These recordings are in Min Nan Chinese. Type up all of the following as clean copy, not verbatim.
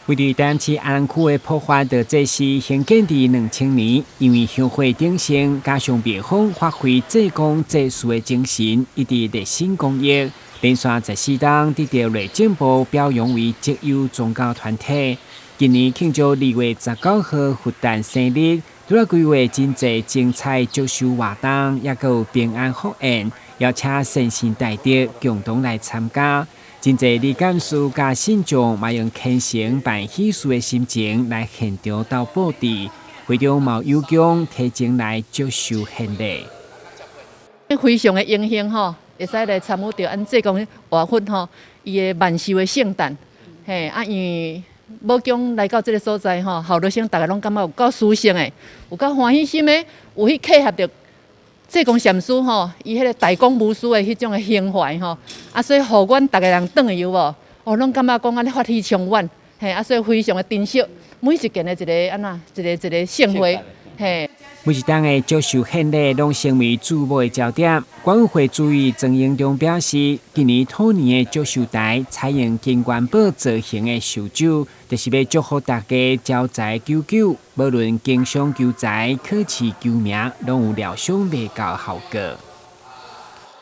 位佇台南市阿南區的普發道濟寺興建佇2000年，因為香火鼎盛，加上廟方發揮濟公濟私的精神，一直熱心公益，連續14冬得到內政部表揚為績優宗教團體。今年慶祝2月19號佛誕生日，除了規劃真濟精彩祝壽活動，抑閣有平安福宴，邀請善信大德共同來參加。真濟理監事佮信眾嘛用虔誠辦喜事的心情來現場鬥布置，會中嘛有講提前來祝壽獻禮。非常的榮幸吼，會使來參與著按濟公活佛吼，伊的萬壽的聖誕，嘿啊，因為母宮來到這个所在吼，孝女生逐家攏感覺有夠殊勝的，有夠歡喜心的，有去契合著濟公禪師吼，伊彼个大公無私的彼種的胸懷吼，啊，所以予阮逐家人轉去有無？哦，攏感覺講按呢法喜充滿，嘿，啊，所以非常的珍惜每一件的一个按怎，一个一个盛會，嘿。每一冬的祝壽獻禮攏成為矚目的焦點。管委會主委曾英中表示，今年兔年的祝壽台採用金元寶造型的壽酒，就是欲祝福大家招財久久，無論經商求財、考試求名，攏有料想袂到效果。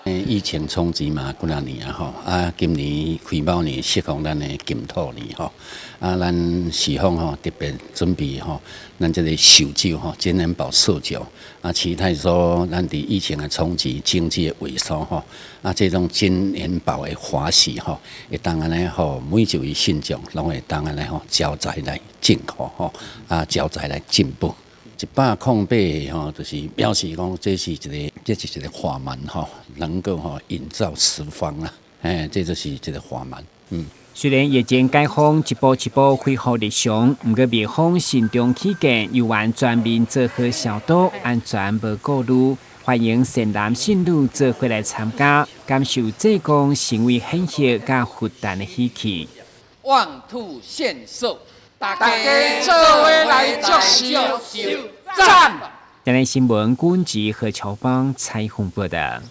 疫情衝擊嘛幾若年啊吼，啊今年癸卯年適逢咱的金兔年吼，啊咱寺方吼特別準備吼，咱這个壽酒吼，金元寶壽酒，啊期待說咱佇疫情的衝擊、經濟的萎縮吼，啊這種金元寶的華喜吼，會當按呢予每一位信眾攏會當按呢吼招財來進步吼，啊招財來進步。108吼，就是表示講這是一个，這是一个法門吼，能夠吼引照十方啊，哎，這就是一个法門。嗯。雖然疫情解封，一步一步恢復日常，毋過廟方慎重起見，猶原全面做好消毒，安全無顧慮，歡迎善男信女做伙來參加，感受濟公神威顯赫佮佛誕的喜氣。旺兔獻壽，大家做伙來祝壽，讚！台南新聞，軍籍何喬邦採訪報道。